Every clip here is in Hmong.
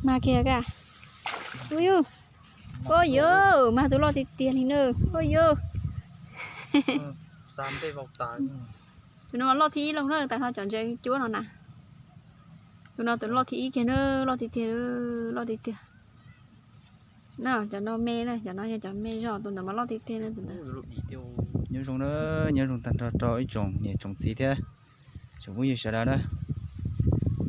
Mag kiag ka. Ua yus, ua yus, mag tus loj tiag tiag li na. Ua yus. Tus no loj thib ib lauj na, tas no cov ntses cuab no na. Tus no tus loj thib ib kiag na, loj tiag tiag, loj tiag tiag. Na cov no me na, cov no yog cov me zog, tus ntawd mas loj tiag tiag na tus ntawd. Nyob zoo na, nyob zoo tag nrho rau ib tsoom niam tsoom txiv thiab tsoom phooj ywg sawv daws na.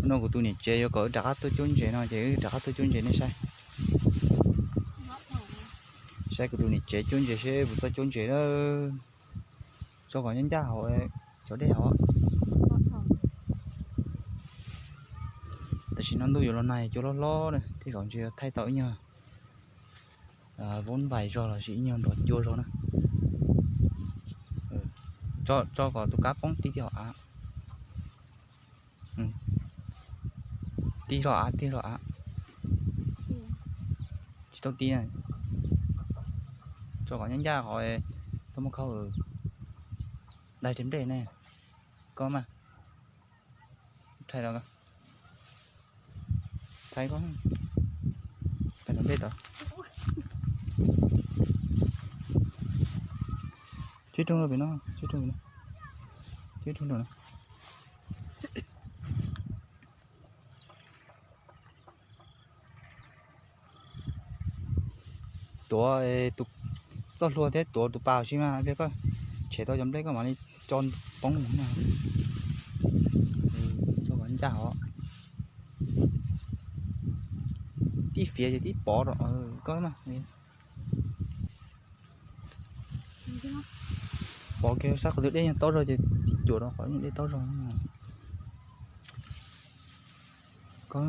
Hnub no kuv tus niam tsev yuav kom wb rov qab tuaj cuab ntses no ces wb rov qab tuaj cuab ntses nej saib. Saib kuv tus niam tsev cuab ntses seb puas tau cuab ntses na. Tso kom ncaj ncaj hauv cov dej hauv. Tam sim no ntuj yuav los nag, cua loj hlob na, tej zaum ntshe yuav thaij tau ib nyuag voob vais zog los sis ib nyuag nrov cua zog na. Tso kom tus kab poob tib tib hauv av. Tib zog av, tib zog av. Tsis tau tib. Tso kom ncaj ncaj qhov txhob muab khau. Dai rau nplej ne. Koj mas. Rhais los, rhais koj. Rhais rau nplej tod. Tsib rooj rau pem no, tsib rooj pem no. Tsib rooj rau no. Tuav tus txoj hlua thiab tuav tus pas si mas, koj tshem tau cov nplej koj mam li tso poob no. Tso kom ncaj hov. Tib fiav ces tib pov rau koj mas. Pov kiag sab qhov twg dej nyuag taub zog ces tib cuam rau qhov nyuag dej taub zog. Koj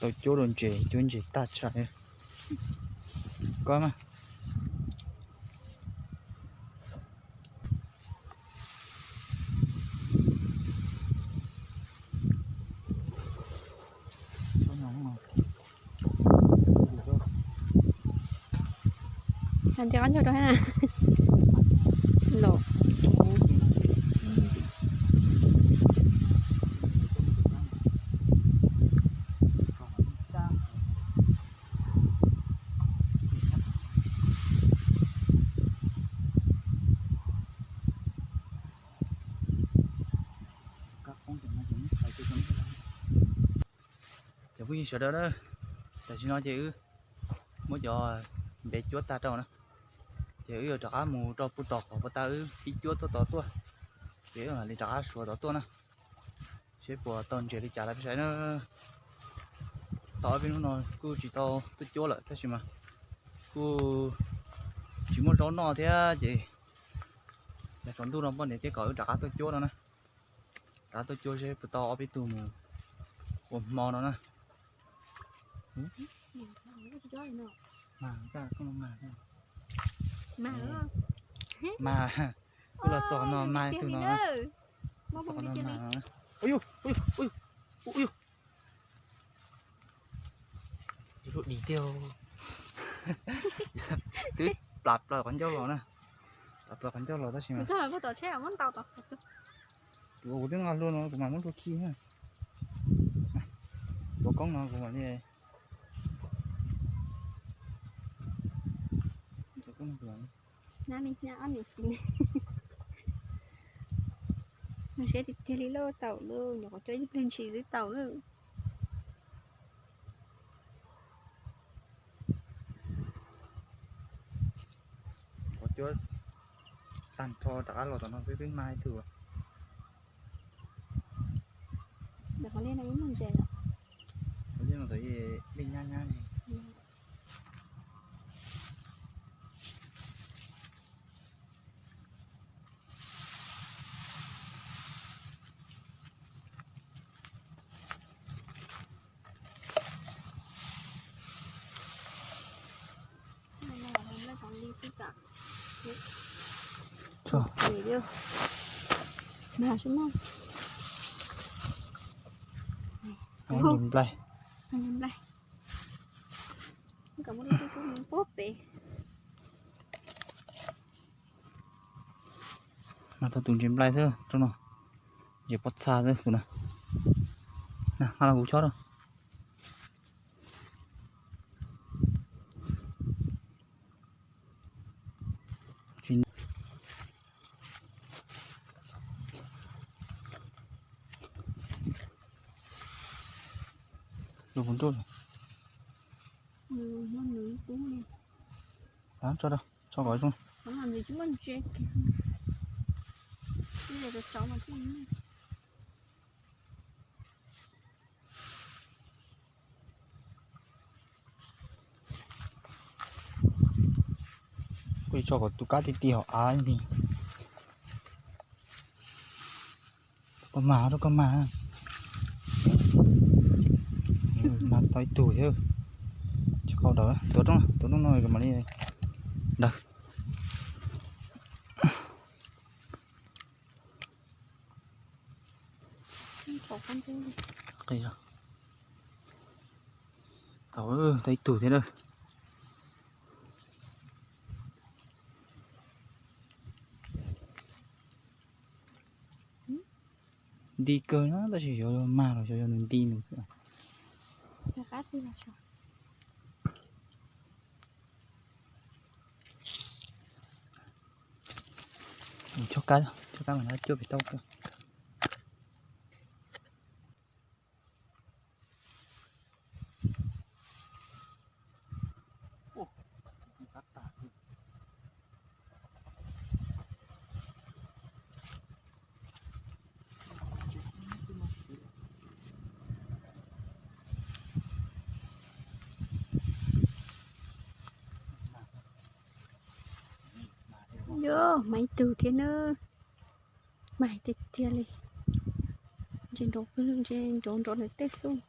tau cuab dua ntses, cuab ntses tag tshaj. Koj mas. Hais tias qab ncauj rau hab los. Cov phooj ywg sawv daws na, tam sim no ces wb muab cov ntev cuab tag rau na, ces wb yuav rov qab mus rau puag tom qhov puag ta wb pib cuab tuaj tod tuaj, ces wb mam li rov qab suav tod tuaj na, seb puas tau ntses li cas lawm peb saib na. Tau ob peb hnub no kuj tsis tau tuaj cuab lawm tab sis mas kuj tsis muaj zaub noj thiab ces yav tsaus ntuj no poj niam thiaj kom wb rov qab tuaj cuab no na. Rov qab tuaj cuab seb puas tau ob peb tug mus ua hmo no na. Mas, kuj los txog no mas ib tug no. Txog no mas no. Ua yus, ua yus, ua yus. Ua yus. Lub dim tiag. Twb plam plaws qhov ncauj los na. Plam plaws qhov ncauj los tab sis mas. Tus uas kuv twb nqa hlua no kuv mam muab hlua khi na. Tus koob no kuv mam li. Tus koob no kuv mam li. Nab me nyab ob niam txiv. Nws siab tiag tiag li lauj, tau lauj, nyuam qhuav cuab ib pliag ntshis xwb tau lauj. Qhov cuab tag nrho rov qab los tom no peb peb mag ib tug. Qhov liaj no ib muaj ntses. Qhov liaj no tod ib nyab nyab li. Nplai. Nplai. Mas tau tus ntses nplai xwb rau no. Ntses pob txha xwb tus no. Nqa los kuv chob rau. Los kuv ntuj. Tso rau, tso kom zoo. Kuj tso kom tus kab ti ti hauv av li. Koj mag, rau koj mag. Mag tau ib tug thiab. Tsis qau daws, tuav rooj, tuav rooj no mam li daws. Qis los. Tau, tau ib tug thiab na. Nti kawg na, tab sis xyov mag los xyov yog nws nti nws xwb. Chob kab, chob kab mas cuab pem tau kawg. Yog, mag ib tug thiab na. Mag tiag tiag li. Ntsia nrov, ntsia nrov nrov ntawm tej xwb.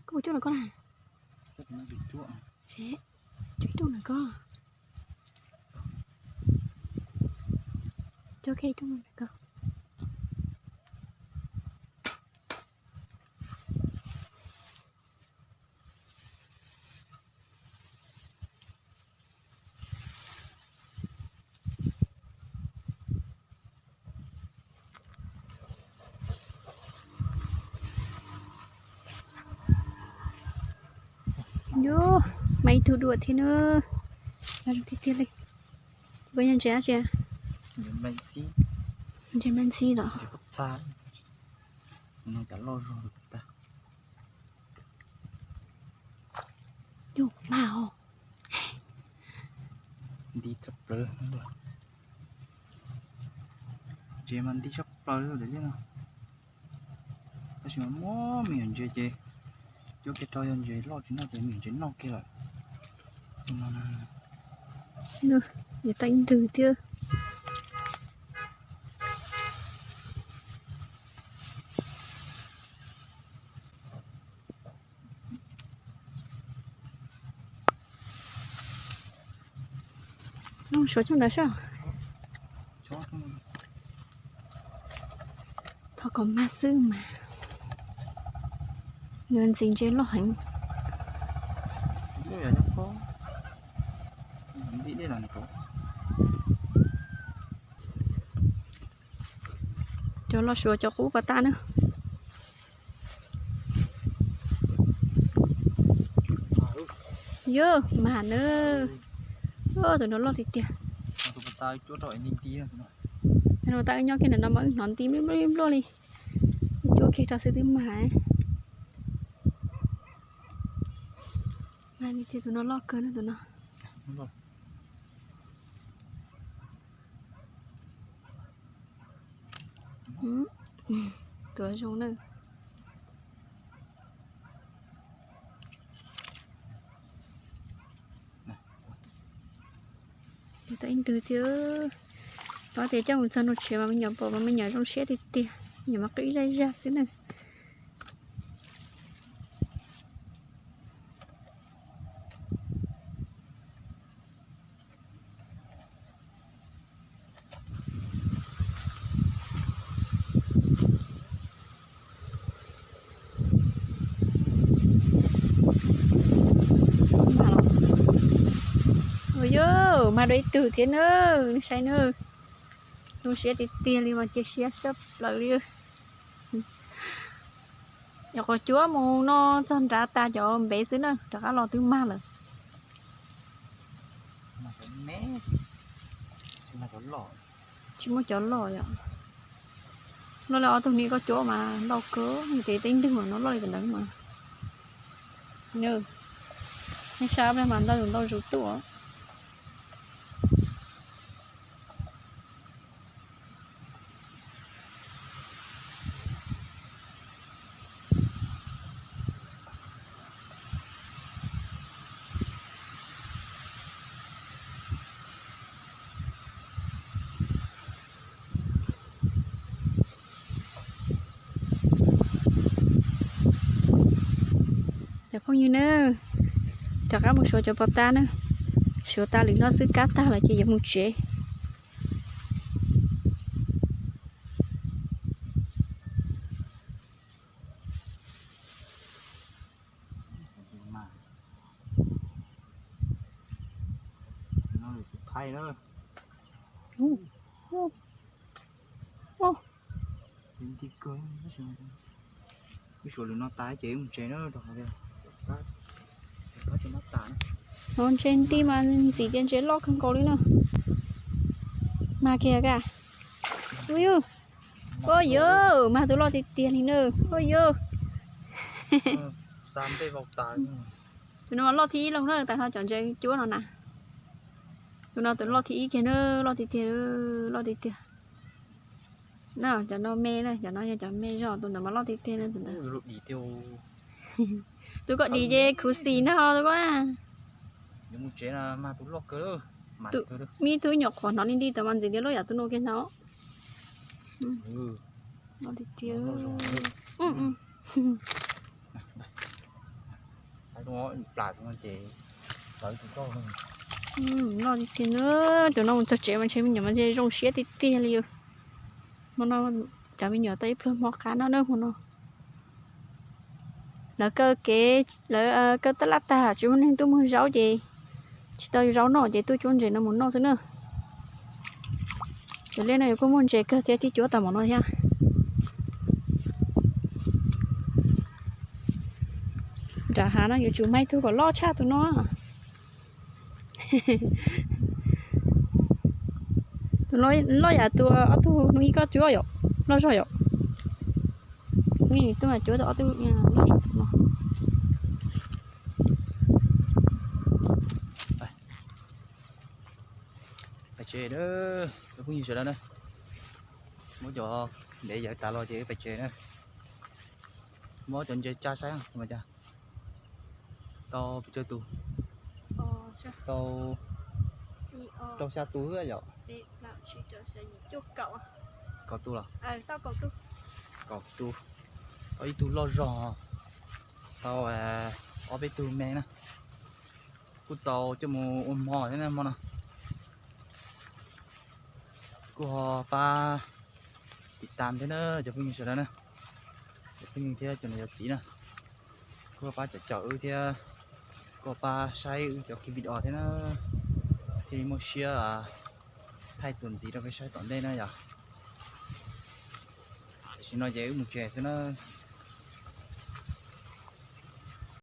Koj puas cuab los koj na? Seb, cuab ib rooj na koj. Cuab kiag ib rooj na koj. Yog, mag ib tug dua thiab na. Tiag tiag li. Koj yog ntses dab tsi? Ntses me ntxhib los? Yog, mag os. Nti tshaj plaws. Ntses mas nti tshaj plaws li no. Tab sis mas muaj me nyuam ntses ces cuab kiag rau, yog ntses loj tsis noj ces me nyuam ntses noj kiag lawm. Tau ib ntwg thiab. Suav coob ntawd sab. Thov kom mag xwb mas. Nws ntxim ntses loj heev. Cov loj suav cov qub pas tag na. Yog, mag na. Tus no loj tiag tiag. Tus no tau wb nyob kiag ntawm no mas wb hnov nti npluaj npluaj li. Cuab kiag rau xwb twb mag. Mag tiag tiag, tus no loj kawg na tus no. Tuav zoo na. Tau ib ntwg thiab. Tau tias coj mus txog nram tsev mas me nyuam pom mas me nyuam zoo siab tiag tiag, me nyuam mas qw zaj zaj xwb na. Mag dua ib tug thiab na, saib na. Zoo siab tiag tiag li mas cia siab siab plaws li. Nyuam qhuav cuab mus no txog nrad tas cov npev xwb na, rov qab los twb mag lawm. Tsis muaj cov loj yom. Loj li ob tug ni koj cuab mas ntau kawg, ces tej ntwg mas no loj li cov ntawd mas. Nej saib mas ntau ntau zus tuaj. Cov phooj ywg na, rov qab mus suav cov pos tab na, suav tas lwm no xwb, kab tag lawm ces yuav mus tsev. Wb suav lwm no tas ces wb mus tsev na, rau qhov tias no ntses nti mas ntxim tias ntses loj kawg nkaus li na. Mag kiag ka. Ua yog, ua yog, mag tus loj tiag tiag li na. Ua yog, tus no loj thib ib lauj na, tas no cov ntses cuab no na. Tus no tus loj thib ib kiag na, loj tiag tiag, loj tiag tiag. Na cov no me na, cov no yog cov me zog, tus ntawd mas loj tiag tiag na tus ntawd. Tus koj dim ces khuv xim ntag tus koj na. Tus, me tug nyuam qhuav hnov li nti tawm mas ntxim tias loj yam tus no kiag ntag. Loj tiag tiag. Loj tiag tiag na, tus no mus txog tsev mas ntshe me nyuam mas zoo siab tiag tiag li. Hmo no cov me nyuam tau ib pluag hmo qab noj na hmo no. Lawv kaw kev, lawv kaw taj laj tag tsis muaj neeg tuaj muag zaub ces tsis tau zaub noj ces tuaj cuab ntses no mus noj xwb na. Tus liaj no yuav kuj muaj ntses kawg thiab, thiaj cuab tau mov no thiab. Nram hav no yuav tsum mag ib tug kom loj tshaj tus no. Tus loj yam tus ob tug hnub ib koj cuab yom, loj zog yom. Hnub ib nws tuaj mas cuab tau ob tug loj zog tus no. Pais tsev na, cov phooj ywg sawv daws na. Muab cov ntev yawm tas los ces pais tsev na. Muab cov ntses tsa saib mas cas tau pes tsawg tus? Tau rau xya tus xwb yom. Kaum tus los? Kaum tus. Tau ib tug loj zog, tau ob peb tug me na. Kuj txaus coj mus ua hmo thiab na hmo no. Kuj ho pab tiv tas thiab na cov phooj ywg sawv daws na, cov phooj ywg thiab cov niam cov txiv na. Kuj ho pab caum caum wb thiab, kuj ho pab saib wb cov clip video thiab na, thiaj li muaj siab thaij txuas ntxiv rau peb saib tom ntej na yom. Tam sim no ces wb mus tsev xwb na.